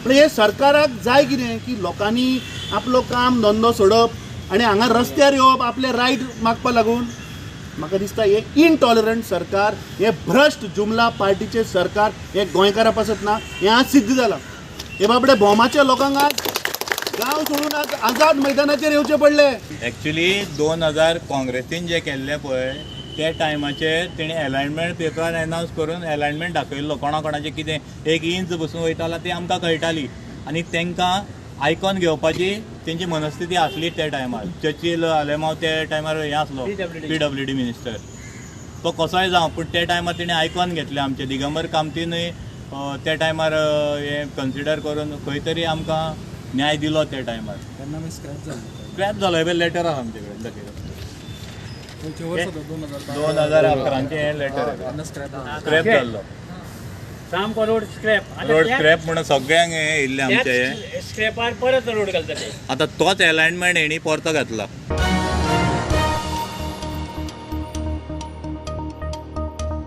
पण हे सरकाराक जाय कितें की लोकांनी आपलो काम धंदो सोडप आनी हांगा रस्त्यार येवप आपले रायट मागपा लागून. म्हाका दिसता हे इनटॉलरंट सरकार, हे भ्रश्ट जुमला पार्टीचे सरकार हे गोंयकारां पासत ना, हें आज सिद्ध जालां. हे बाबडे भोमाच्या लोकांक आज गांव सोडून आज आझाद मैदानाचेर येवचें पडलें. एक्चुली 2000 काँग्रेसीन जे केल्लें पळय त्या टायमाचेर तेणी एलायनमेंट पेपर अनावन्स करून एलायनमेंट दाखयल्लो, कोणा कोणाचें कितें एक इंच बसून वयताला ती आमकां कळटाली आनी तांकां आयकॉन घेवपाची तेंची मनस्थिती आसली त्या टायमार. चर्चिल आलेमाव त्या टायमार हें आसलो PWD minister, तो कसोय जावं पूण त्या टायमार तेणी आयकॉन घेतलें आमचें. दिगंबर कामतीनूय त्या टायमार हें कन्सिडर करून खंय तरी आमकां न्याय दिलो त्या टायमार. स्क्रॅप जालो हे लेटर आसा आमचे कडेन दाखयता. 2011 हें लेटर स्क्रॅप जाल्लो, सामको रोड स्क्रॅप, रोड स्क्रॅप म्हणून सगळ्यांक हें येयल्लें आमचें. स्क्रॅपार परत रोड घालतले आतां तोच एलायनमेंट हेणी परतो घातला.